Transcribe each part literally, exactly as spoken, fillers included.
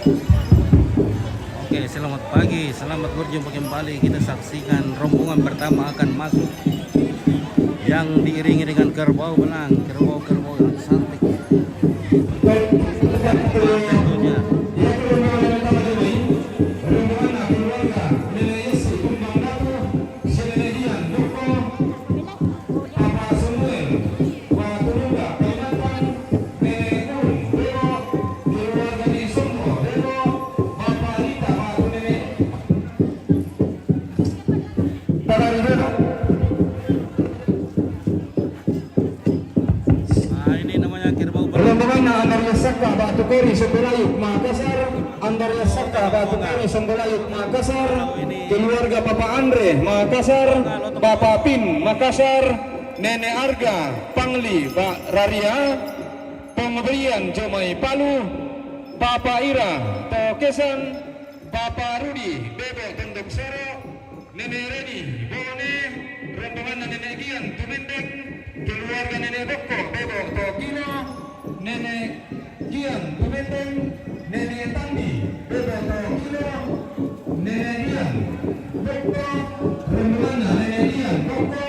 Oke, selamat pagi, selamat berjumpa kembali. Kita saksikan rombongan pertama akan masuk yang diiringi dengan kerbau belang, kerbau-kerbau yang cantik. Tentunya. Nah, ini namanya kerbau belang. Rombongan Andaria Saka Batu Kori Songgolayut Makassar, Andaria Saka Batu Kori Songgolayut Makassar, keluarga Papa Andre Makassar, Papa Pin Makassar, Nenek Arga Pangli Ba Raria, Pemberian Jomai Palu, Papa Ira Tokesan, Papa Rudi Bebek Tenduk Soro, Nenek Reni Bone, rombongan Nenek Gian Tumendeng, keluarga Nenek Boko Bebek Tokino, Nenek Gian Tumendeng, Nenek Tandi Bebek Tokino, Nenek Gian Boko, rombongan Nenek Gian Boko,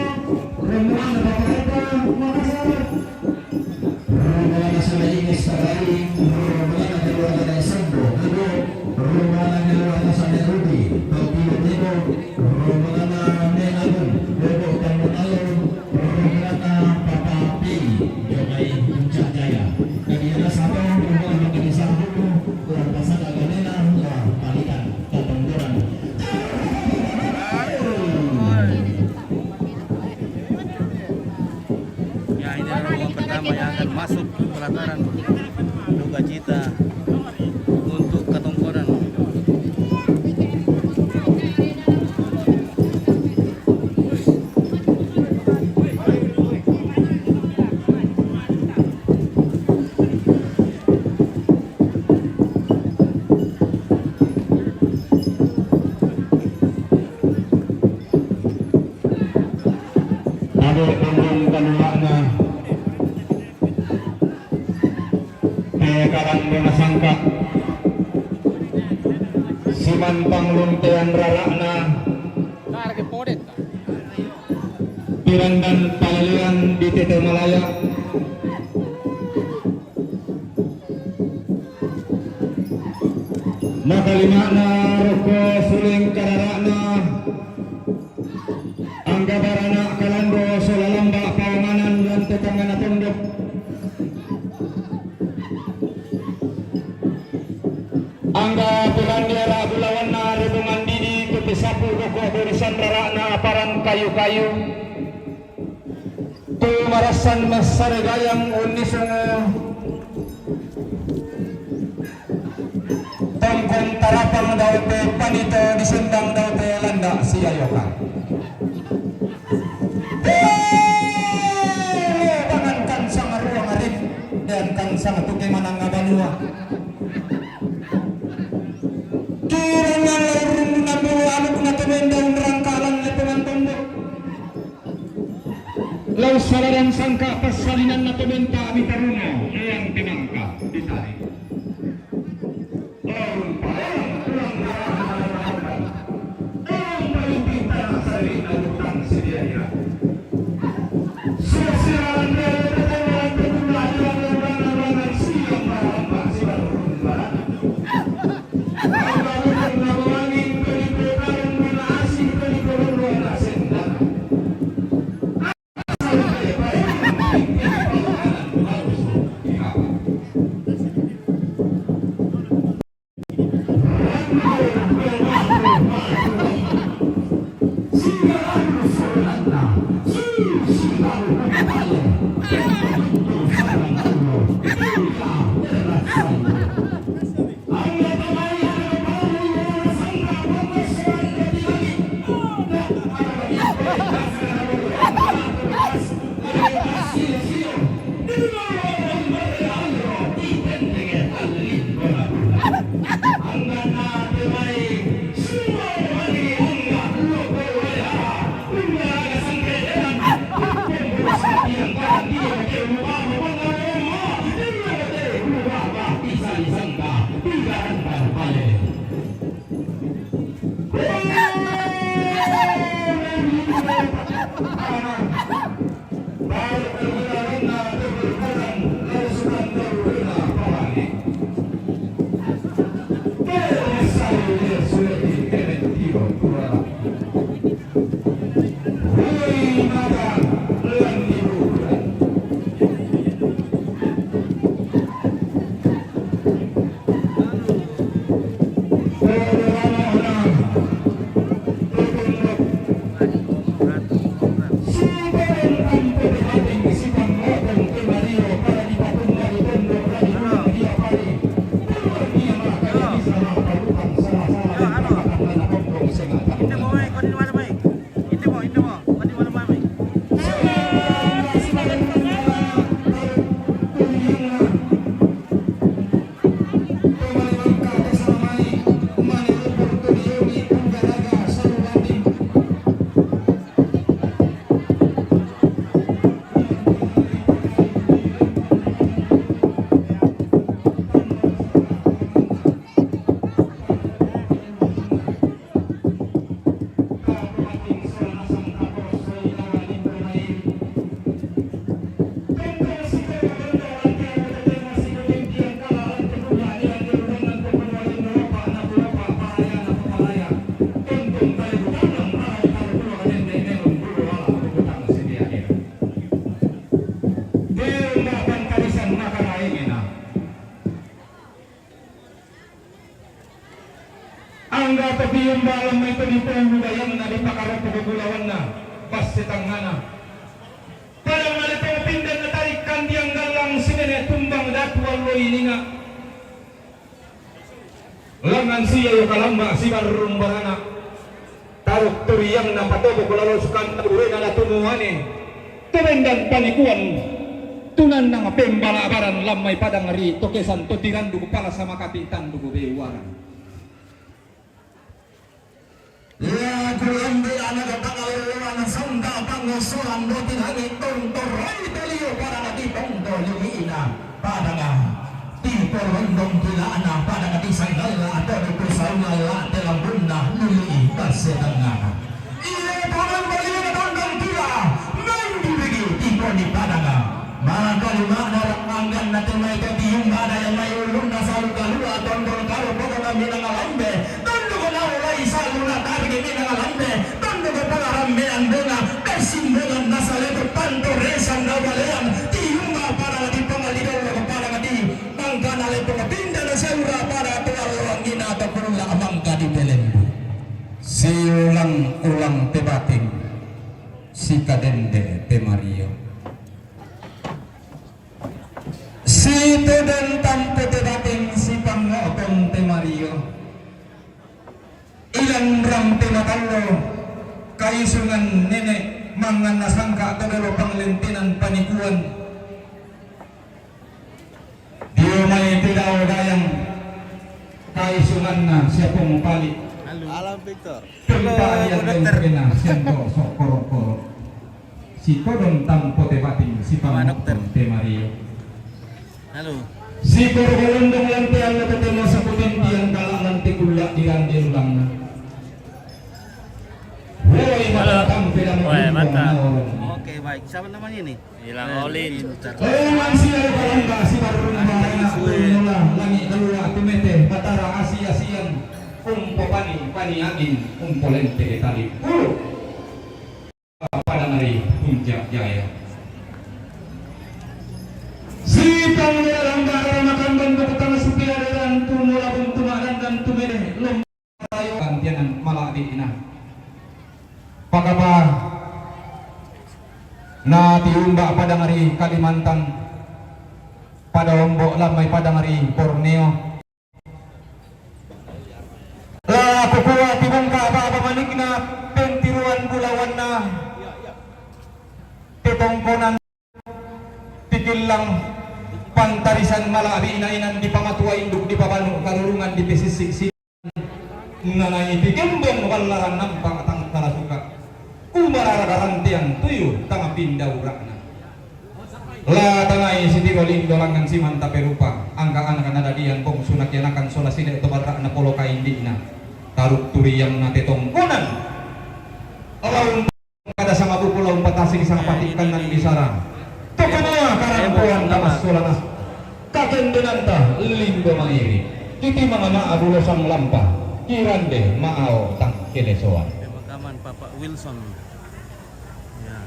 rombongan Bapak Eka Makassar. Rombongan Sulaini Sagari, rombongan keluarga dari Sambo, Ibu, rombongan keluarga Sane Rudi, Tokyo Teko, rombongan Ne Agung, Bobo Tambun Alun, rombongan Papa Pi, Jokai Puncak Jaya. Dari arah satu, rombongan dari Sambo, kurang pasang agak nena, ya, palikan, potong kurang. Ya, ini adalah rombongan pertama yang akan masuk pelataran duka cita untuk Katongkonan. Ado panggung kaluakna, pe kalang dona sangka, siman panglung tean rarakna, pirandan palalean di Tete Malaya. Makalimana roko suling kararakna, angga baranak kalando solalamba pawanganan lan tetangana tondok. Angga pirandiara bulawanna rebongan didi kepesapu roko borisan rarakna paran kayu-kayu. Tu marassan massare gayang unni sungu, tongkon tarapang daute panito disendang daute landa siayoka. Pangan kan sangaruang arit dan kan sangatuke mananga banua. Kirang nang laurung nambulu aluk na temen daun rangkalan lepengan tombok. Lau salaran sangka passalinanna to menta mitaruno, eyang timangka ditari. Lau palang pulang darah manawarkan, lau paling pintana sari na utang sedia. Sosialan raya tetanggalan tetangga jalan ulangan ulangan siang malam mbak si baru barang. Tumbalan mai to di pongudayangna di pakaropo bulawanna, basse tangngana. Padang ale pongopindanna tarik kandiang gallang sinene tumbang datu allo ininga. Langngan sia io kalamba sibarrung barana. Taruk turiangna patobok lalo sukanna urena datu muane. Kebendan panikuan tunannang pembalabaran lammai padang ri tokesan to tiranduk pala samakapi tanduk bewaran. Laku lambe ana gatang aloloan sangka pangosoran doti langit tontor rai talio padanga di tongko liliina padanga. Tipo londong kilana padanga di sangala atau di pusau ngala telambunna lili basse tangana. Ile paman balina tondong kila main di begi tipo di padanga. Maka lima darah anggan na temai ke tiung bada yang mai ulun na salu kalua tondong kalu pokok kami nang alambe. Tondok naulai saluna targe minang alambe, tondok palarambean bonga, kasimbongan nasaleto pantoresan naubalean, tiunga pada di pangalidau pada di mangkana lepo pinda na seura pada tual wangina atau kurula mangka di belembu. Siulang-ulang tebating, sikadende temario. Sitodon tampo tebating, sipangokon temario. Ilan rampe matallo, kaisungan nenek mangan nasangka todolo panglentenan panikuan. Dio mai tidao dayang kaisunganna siapong pali. Alam Victor. Tempa yang lentena siando sokoro-koro. Sitodon tampo tebating, sipangokon temario. Halo. Sikoro golondong lantean lo ketemu sakutin tiang kala lantik ulla di rande ulangna. Woi, halo. Mata tampe dan. Woi, mata. Oke, baik. Siapa namanya ini? Hilang Olin. Oman sia kalamba sibarrung barana tumula langi kalua tumete batara asi-asian umpo pani pani angin umpo lente tali. Ulu. Padang ri Puncak Jaya. Sipang nila langgar makan dan buku tanah supi aderan tu mula buntu makan dan tu mede lom rayo kantianan malak di ina. Pakapa na tiumba padang ri Kalimantan pada ombok lamai padang ri Borneo. La kukua tibungka apa-apa manikna pentiruan bulawanna tetongkonan tikillang pantarisan malak di ina-inan di pamatua induk di pabanu karurungan di pesisik si nanai pikembong wallaran nampak tangkala suka. Kumarara karantian tuyu tanga pinda urakna. La tangai sitiro lindo langan simanta perupa angka anak nadadian bongsu nakianakan sola sile to barrakna polo kaindikna. Taruk turiangna tetongkonan. Laung kada sanga buku laung patasik sanga patikkan nan bisara. Tokonoa karampuan tamas solana. Kakendenanta lindo mairi. Kiti mangama abulo sang lampa. Kirande maao tang kelesoan. Pemakaman Papa Wilson. Ya.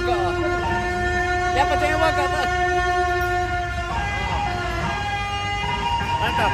Siapa yang makan? Mantap.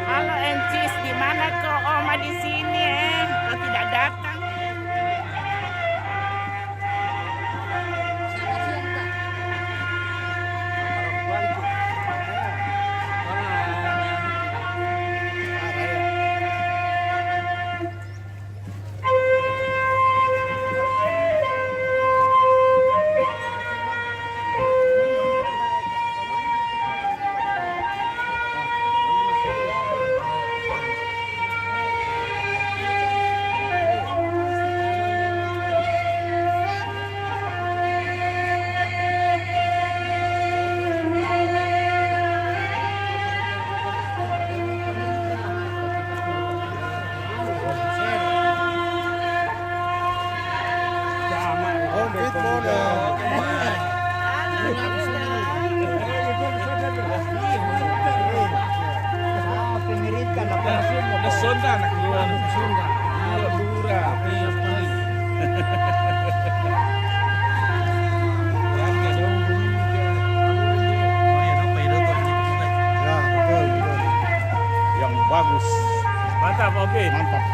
Halo, Encis, di mana kau, Oma? Di sini, eh. Kau tidak datang. Nasonda na kiwa. Nasonda. Iya, pura. Iya, pura. Ya, betul, betul. Yang bagus. Mantap, oke. Mantap.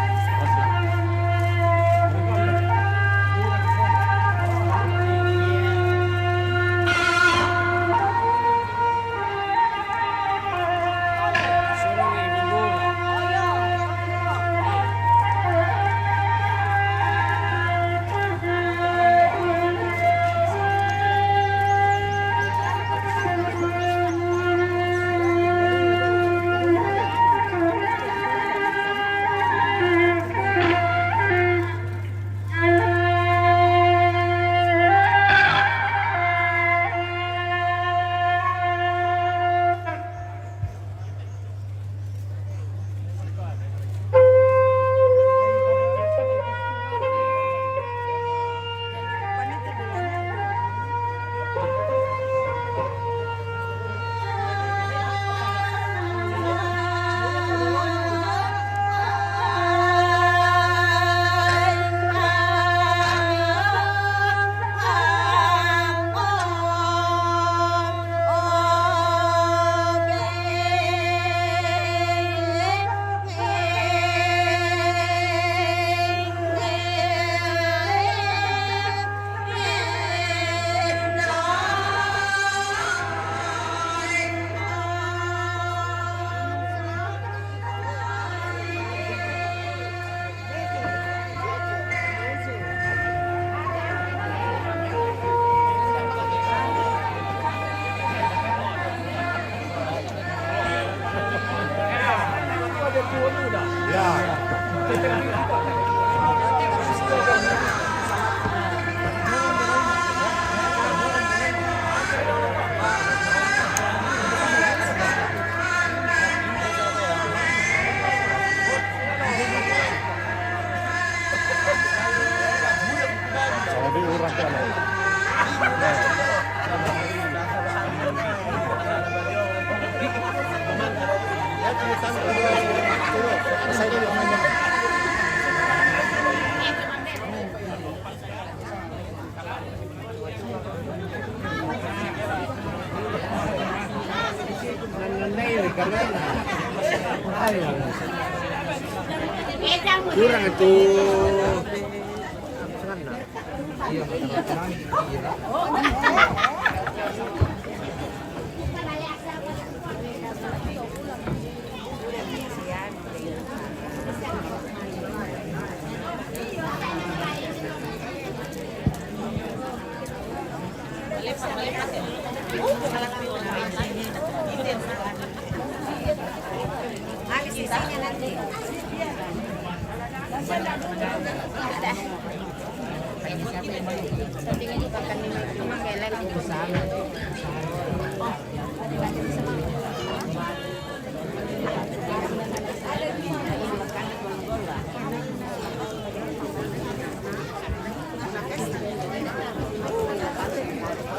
Kurang itu.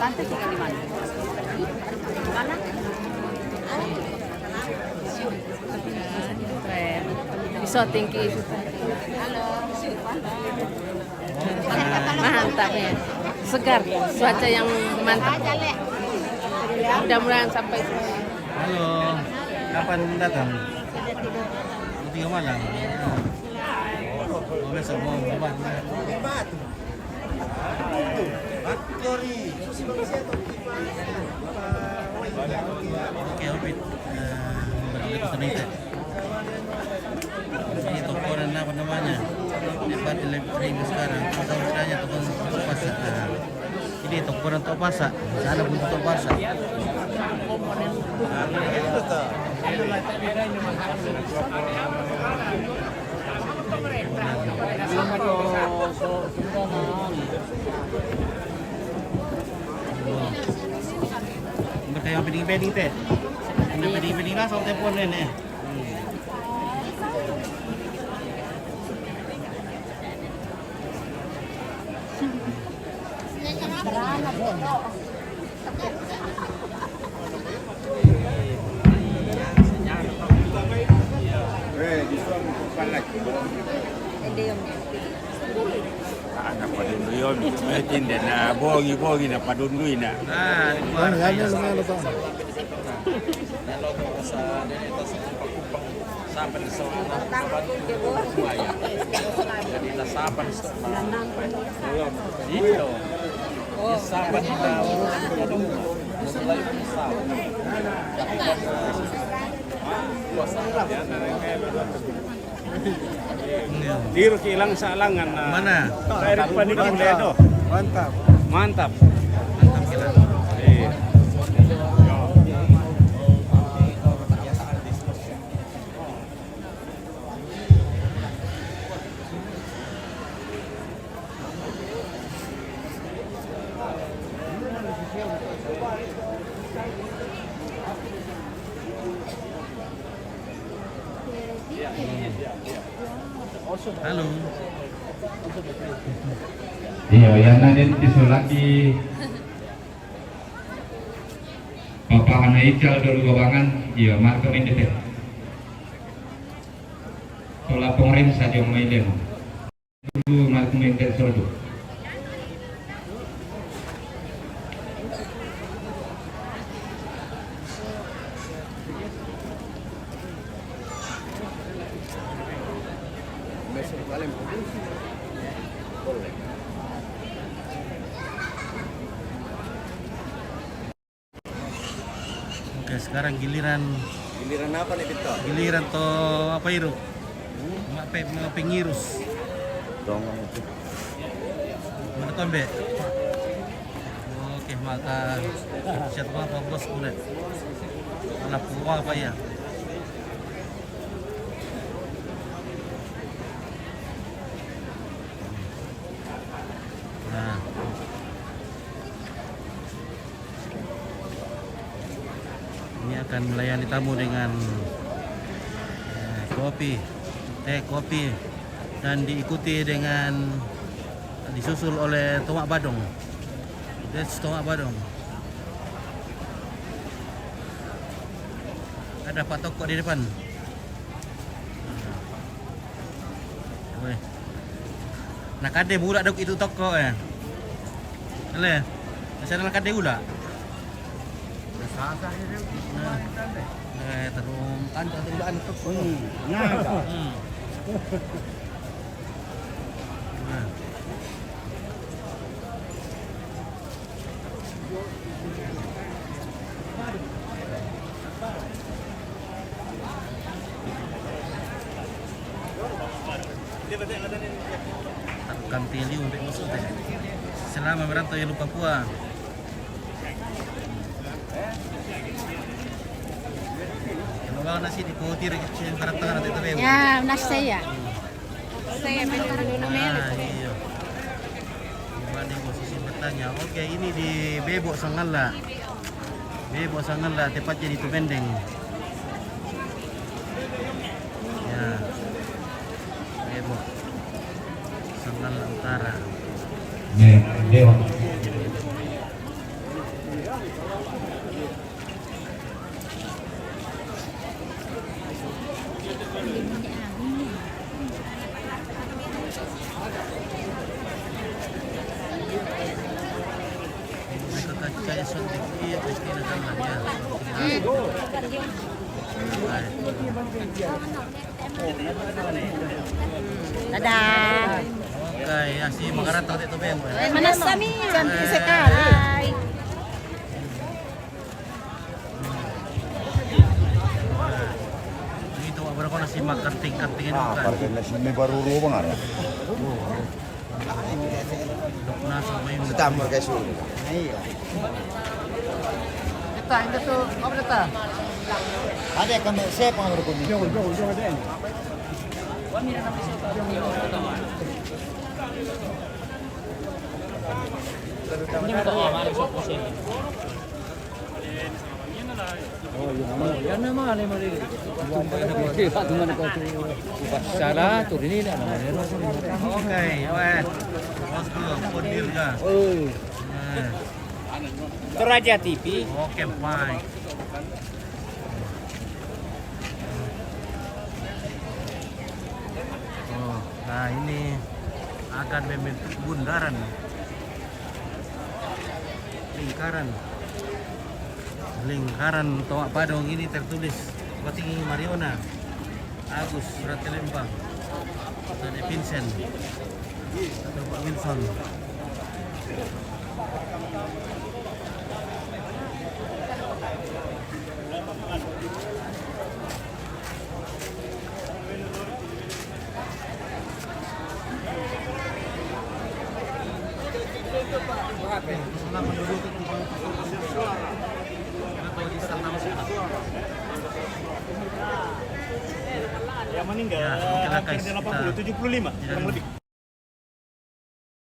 Tante tinggal di mana? Di mana? Di syuting. Mantap ya. Segar, cuaca yang mantap. Mudah-mudahan sampai. Halo, kapan datang? Tiga malam. Oh, besok mau lebat. Oke, Opit. Eh, berangkat ke Ternate. Ini toko dan apa namanya? Ini buat electric sekarang. Kita bertanya toko pasak. Nah, ini toko dan toko pasak. Sana pun toko pasak. Berkaya pending-pending teh. Pending-pending langsung telepon nenek. Ana padunduyon, eh, tinde na bongi, bongi na padundui na. Ah, ini keluar. Sampai di sana, buaya. Jadi, na sampai di sana. Iyo. Sampai di sana. Diri kilang salangan na. Mana? Kaya rin pa ni Kim Ledo. Mantap. Mantap. Mantap kita. Iya. Halo. Iya, yang nanti disulaki. Papa ana ical dolu gabangan, iya, marka mende teh. Tola pongren sajo mailem. Dulu marka mende sodo. Oke, sekarang giliran. Giliran apa nih, Pito? Giliran to apa iru? Hmm? Mape, mape ngirus. Dong itu. Mana tombe? Oke, maka siapa apa bos kulit? Anak apa ya? Nah. Ini akan melayani tamu dengan, eh, kopi, teh kopi, dan diikuti dengan, disusul oleh tomak badong. That's tomak badong. Ada Pak Toko di depan. Weh. Nakadde bula' duk itu tokko', eh. Ele. Masih ada nakadde bula'. Eh, terung kan, terung kan. Hmm. Nah. Hmm. Nah. Takkan tiliu untuk masuk teh. Selama merantau ya lupa pua. Kalau bawa nasi di poti kecil, karatang nanti itu. Ya, nasi saya. Saya main dulu. Ah, iya. Gimana, Ibu, sisi bertanya? Oke, ini di Bebok Sangalla. Bebok Sangalla, tepatnya di Tubendeng. Ya. Bebok Sangalla Utara. Nih, Dewa. Dadah. Oke, ya, si Makarata itu, Beng. Mana Sami? Cantik sekali. Ito, abra ko na si Makarting-Karting. Ah, kan? Parang na si may baruro ba nga na? Dok na sa may Sa tamor kay Sulu. Kita, hindi to, apa na ta? Ada kami, siya pang baruro ko. Yo, yo, yo, din. Hindi mo to, ah, malas sa pusin. Yan na, mga alam mo rin. Sala, turin nila naman. Okay, okay. Bosku, pundir ka. Oh. Eh. Toraja T V. Okay, fine. Oh, nah, ini akan membentuk bundaran. Lingkaran. Lingkaran Toa Padong ini tertulis Watingi Mariona, Agus Ratelembang, Tade Vincent, atau Pak Wilson. Yang meninggal, ya, oke lah, hampir guys, delapan puluh, kita tujuh puluh lima, kurang lebih.